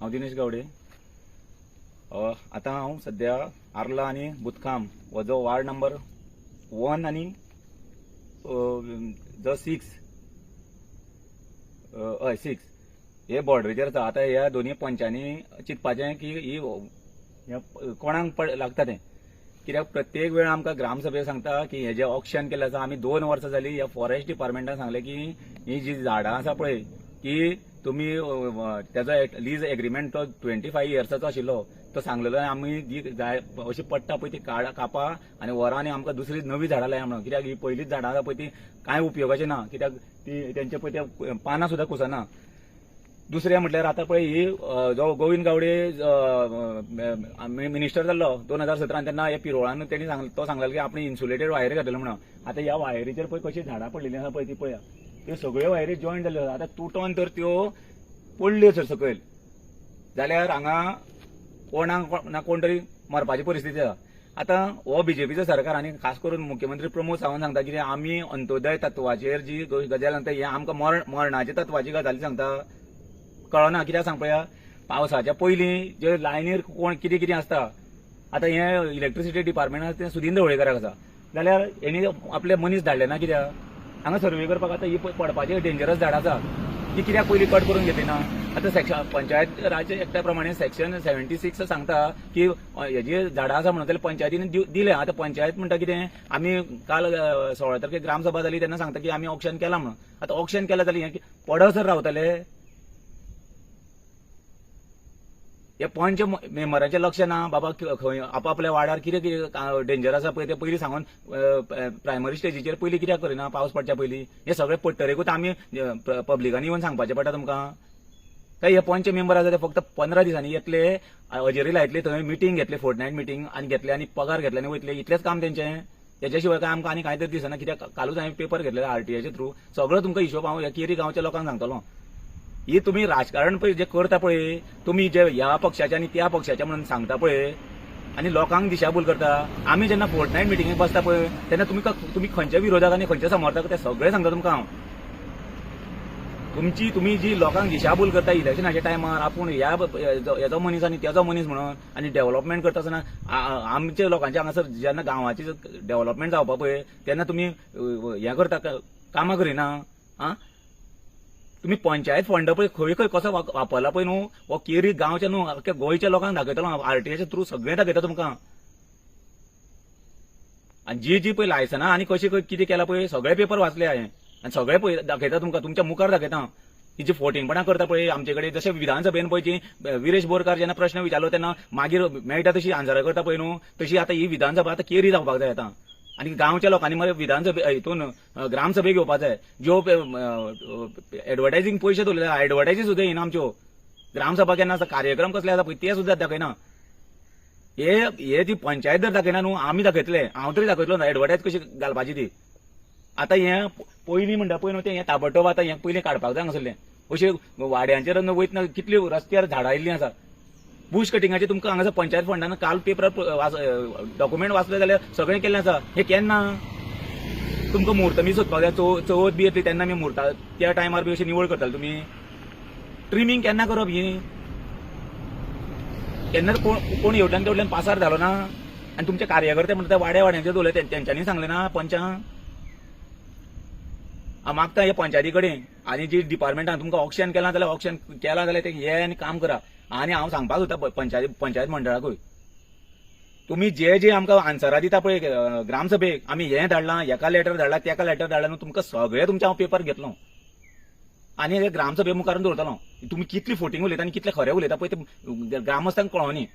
हांव दिनेश गावडे. आतां हांव सद्या आर्ला आनी भूतखाम हो जो वार्ड नंबर 1 आनी जो 6 हय 6 हे बॉर्डरीचेर आसा. आतां ह्या दोनी पंचांनी चिंतपाचें की ही कोणाक लागता तें, कित्याक प्रत्येक वेळ आमकां ग्रामसभेक सांगता की हे जे ऑक्शन केल्लें आसा, आमी 2 वर्सां जालीं ह्या फॉरेस्ट डिपार्टमेंटान सांगलें की ही जी झाडां आसा पळय की तुमी तेजो लीज एग्रीमेंट तो 25 इयर्साचो आशिल्लो, तो सांगलेलो आमी जी जाय अशी पडटा पळय ती कापा आनी व्हरा आनी आमकां दुसरी नवी झाडां लाया म्हणून. कित्याक ही पयलींच झाडां आसा पळय ती कांय उपयोगाची ना, कित्याक ती तेंचे पळय त्या पानां सुद्दां कुसना. दुसरें म्हटल्यार आतां पळय ही जो गोविंद गावडे मिनिस्टर जाल्लो 2017 तेन्ना हे पिरोळान तेणी तो सांगलेलो की आपणे इन्सुलेटेड वायरी घातलेलो म्हणून. आतां ह्या वायरीचेर पळय कशी झाडां पडलेलीं आसा पळय ती पळया, त्यो सगळ्यो वायरी जॉयंट जाल्ल्यो आसा. आतां तुटोन तर त्यो पडल्यो जर सकयल जाल्यार हांगा कोणाक ना कोण तरी मरपाची परिस्थिती आसा. आतां हो बीजेपीचो सरकार आनी खास करून मुख्यमंत्री प्रमोद सावंत सांगता कितें आमी अंत्योदय तत्वाचेर जी गजाल सांगता, हे आमकां मरणाच्या तत्वाची गजाली सांगता, कळना कित्याक सांग पळया. पावसाच्या पयलीं जे लायनीर कोण कितें कितें आसता, आतां हें इलेक्ट्रिसिटी डिपार्टमेंट आसा तें सुदीन ढवळीकराक आसा, जाल्यार हेणी आपले मनीस धाडले ना कित्याक हांगा सर्वे करपाक. आतां ही पडपाची डेंजरस झाडां आसा ती कित्याक पयलीं कट करून घेतली ना. आतां सेक्शन पंचायत राज्य एक्टा प्रमाणे सेक्शन 76 सांगता की हेजी झाडां आसा म्हणून जाल्यार पंचायतीन दिलें. आतां पंचायत म्हणटा कितें, आमी काल 16 तारखेक ग्रामसभा जाली तेन्ना सांगता की आमी ऑक्शन केलां म्हणून. आतां ऑक्शन केलां जाल्यार हें पडसर रावतले, हे पंच मेंबरांचें लक्ष ना बाबा खंय आपापल्या वाड्यार कितें कितें डेंजर आसा पळय तें पयलीं सांगून प्रायमरी स्टेजीचेर पयलीं कित्याक करिना पावस पडच्या पयलीं. हें सगळें पडटरेकूच आमी पब्लिकांनी येवन सांगपाचें पडटा तुमकां. काय हे पंच मेंबर आसा ते फक्त 15 दिसांनी येतले, हजेरी लायतले, थंय मिटींग घेतले, फोर्टनायट मिटींग आनी घेतले आनी पगार घेतले आनी वयतले, इतलेंच काम तेंचें. तेच्या शिवाय काय आमकां आनी कांय तरी दिसना. कित्याक कालूच हांवें पेपर घेतले आरटीआयचे थ्रू, सगळो तुमकां हिशोब हांव ह्या केरी गांवच्या लोकांक सांगतलो. ही तुमी राजकारण पळय जे करता पळय, तुमी जे ह्या पक्षाचे आनी त्या पक्षाचे म्हणून सांगता पळय आनी लोकांक दिशाभूल करता. आमी जेन्ना फोर्टनायट मिटिंगेक बसता पळय तेन्ना तुमी खंयच्या विरोधक आनी खंयच्या समर्थक ते सगळें सांगता तुमकां हांव. तुमची तुमी जी लोकांक दिशाभूल करता इलेक्शनाच्या टायमार, आपूण ह्या हेजो मनीस आनी तेजो मनीस म्हणून आनी डेव्हलपमेंट करता आसतना आमच्या लोकांच्या हांगासर जेन्ना गांवाची डेव्हलपमेंट जावपा पळय तेन्ना तुमी हें करता, कामां करिना. आं तुमी पंचायत फंड पळय खंय खंय कसो वापरला पळय न्हू, हो केरी गांवच्या न्हू अख्ख्या गोंयच्या लोकांक दाखयतलो हांव, आरटीआयच्या थ्रू सगळें दाखयता तुमकां. आनी जी जी पळय लायसनां आनी कशें कितें केलां पळय सगळे पेपर वाचले हांवें आनी सगळे पळय दाखयता तुमकां, तुमच्या मुखार दाखयता. ही जी फोटिंगपणां करता पळय आमचे कडेन, जशें विधानसभेन पळय जी विरेश बोरकार जेन्ना प्रश्न विचारलो तेन्ना मागीर मेळटा तशी आन्सरां करता पळय न्हू, तशी आतां ही विधानसभा आतां केरी जावपाक जाय आतां. आनी गांवच्या लोकांनी मरे विधानसभे हितून ग्रामसभेक येवपा जाय. ज्यो एडवर्टायजींग पयशे दवरले एडवर्टायजी सुद्दां येना आमच्यो. ग्रामसभा केन्ना आसा, कार्यक्रम कसले आसा पळय ते सुद्दां दाखयना. हे जी पंचायत जर दाखयना न्हू, आमी दाखयतले, हांव तरी दाखयतलो ना एडवर्टायज कशी घालपाची ती. आतां हें पयलीं म्हणटा पळय न्हू तें हें ताबडतोब आतां हें पयलीं काडपाक जाय हांगासरलें. अशें वाड्यांचेर वयतना कितल्यो रस्त्यार झाडां आयिल्लीं आसा. बुश कटिंगाचे तुमकां हांगासर पंचायत फंडान काल पेपरार डॉक्युमेंट वाचले जाल्यार सगळें केल्लें आसा. हें केन्ना तुमकां म्हूर्त बी सोदपाक जाय, चवथ बी येतली तेन्ना आमी म्हूर्ता त्या टायमार बी अशी निवळ करताले तुमी. ट्रिमींग केन्ना करप ही, केन्ना कोण हेवटेन तेवटेन पासार जालो ना. आनी तुमचे कार्यकर्ते म्हणटा वाड्या वाड्यांचे दवरले तेंच्यांनी सांगलें ना पंचांक. हांव मागता हे पंचायती कडेन आनी जी डिपार्टमेंटान तुमकां ऑक्शन केलां जाल्यार ऑक्शन केलां जाल्यार तें हे आनी काम करा. आनी हांव सांगपाक सोदता पंचायत मंडळाकूय, तुमी जे जे आमकां आन्सरां दिता पळय ग्रामसभेक, आमी हें धाडलां, हेका लेटर धाडलां, तेका लेटर धाडलां न्हू, तुमकां सगळें तुमचें हांव पेपर घेतलो आनी हे ग्रामसभे मुखार दवरतलो. तुमी कितली फोटिंग उलयता आनी कितलें खरें उलयता पळय तें ग्रामस्थांक कळोनी.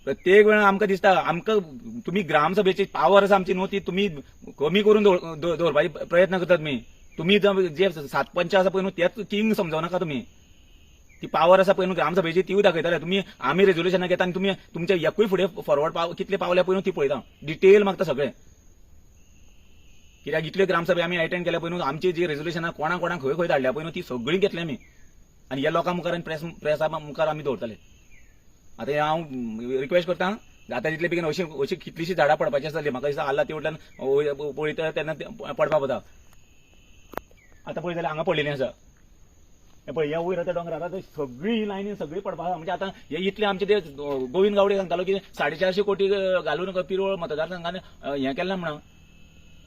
प्रत्येक वेळा आमकां दिसता आमकां तुमी ग्रामसभेची पावर आसा आमची न्हू ती तुमी कमी करून दवरपाची प्रयत्न करतात तुमी. तुमी जे 7 पंच आसा पळय न्हू तेच किंग समजो नाका तुमी. ती पावर आसा पळय न्हू ग्रामसभेची तिवूय दाखयतले तुमी. आमी रेजोल्युशनां घेता आनी तुमी तुमच्या एकूय फुडें फॉरवर्ड कितले पावल्या पळय न्हू ती पळयता, डिटेल मागता सगळें. कित्याक इतल्यो ग्रामसभे आमी एटेंड केल्या पळय न्हू, आमची जी रेजोल्युशनां कोणा कोणाक खंय खंय धाडल्या पळय न्हू ती सगळीं घेतली आमी आनी ह्या लोकां मुखार आनी प्रेसा मुखार आमी दवरतले. आतां हांव रिक्वेस्ट करता जाता तितले बेगीन अशी अशी कितलीशीं झाडां पडपाची आसतली म्हाका दिसता आल्ला ते वटल्यान पळयता तेन्ना पडपाक वता. आतां पळय जाल्यार हांगा पडलेलीं आसा. हे पळय, हे वयर आतां दोंगरार आतां सगळी ही लायनी सगळी पडपा आसा. म्हणजे आतां हे इतले आमचे ते गोविंद गावडे सांगतालो की 450 कोटी घालून पिरोळ मतदारसंघान हें केलां म्हणून,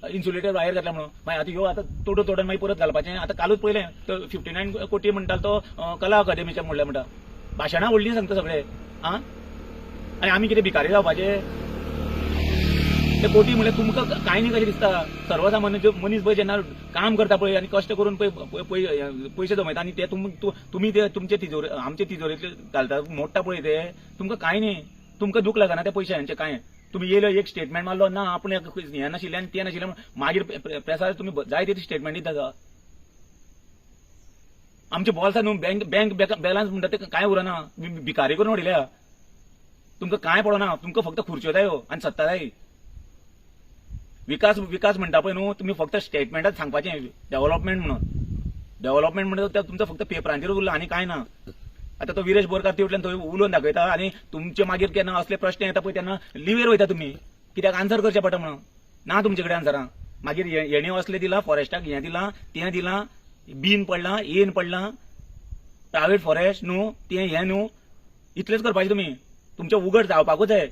इन्सुलेटेड वायर घातल्या म्हणून. मागीर आतां ह्यो आतां तोडून तोडून मागीर परत घालपाचें. आतां कालूच पळयलें तो 59 कोटी म्हणटालो तो कला अकादमीच्या म्हणल्यार म्हणटा, भाशणां व्हडलीं सांगता सगळे. आं, आनी आमी कितें भिकारी जावपाचे? ते कोटी म्हणल्यार तुमकां कांय न्ही कशें दिसता. सर्वसामान्य जो मनीस पळय जेन्ना काम करता पळय आनी कश्ट करून पळय पयशे जमयता आनी ते तुमी ते तुमचे तिजोरे आमचे तिजोरेंतले घालता मोडटा पळय, ते तुमकां कांय न्ही, तुमकां दूख लागना त्या पयशांचें कांय. तुमी येयलो एक स्टेटमेंट मारलो ना आपूण हें नाशिल्लें आनी तें नाशिल्लें, मागीर प्रेसार तुमी जाय ते स्टेटमेंट दिता. आमच्या बॉल्सां न्हू बँक बँक बॅलन्स म्हणटा ते कांय उरना, भिकारी करून उडयल्या. तुमकां कांय पडना, तुमकां फक्त खुर्च्यो जायो आनी सत्ता जाय. विकास विकास म्हणटा पळय न्हू, तुमी फक्त स्टेटमेंटात सांगपाचें डेव्हलपमेंट म्हणून. डेव्हलपमेंट म्हणटा ते तुमचो फक्त पेपरांचेर उरला आनी कांय ना. आतां तो विरेश बोरकार ते वटल्यान थंय उलोवन दाखयता आनी तुमचे मागीर केन्ना असले प्रश्न येता पळय तेन्ना लिवेर वयता तुमी, कित्याक आन्सर करचें पडटा म्हणून ना तुमचे कडेन आन्सरां. मागीर हेणें असलें दिलां फॉरेस्टाक, हें दिलां तें दिलां, बीन पडलां येन पडलां, प्रायवेट फॉरेस्ट न्हू तें हें न्हू, इतलेंच करपाचें तुमी. तुमचें उगड जावपाकूच जाय.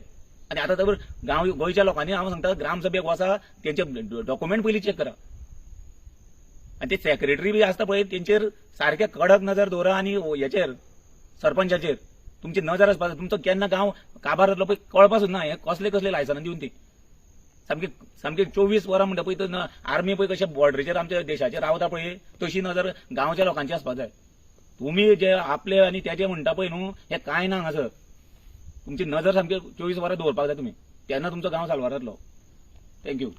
आनी आतां तर गांव गोंयच्या लोकांनी हांव सांगता ग्रामसभेक वचा, तेंचे डॉक्युमेंट पयलीं चॅक करा. आनी ते सेक्रेटरी बी आसता पळय तेंचेर सारके कडक नजर दवरा आनी हेचेर सरपंचाचेर तुमची नजर आसपा जाय. तुमचो केन्ना गांव काबार जातलो पळय कळपा सुद्दां ना. हें कसले कसले लायसनां दिवन ती सामकी सामकी 24 वरां म्हणटा पळय तर आर्मी पळय कशे बॉर्डरीचेर आमच्या देशाचेर रावता पळय तशी नजर गांवच्या लोकांची आसपा जाय. तुमी जे आपले आनी तेजे म्हणटा पळय न्हू हें कांय ना हांगासर. तुमची नजर सामकी 24 वरां दवरपाक जाय तुमी, तेन्ना तुमचो गांव साल्वार जातलो. Thank you.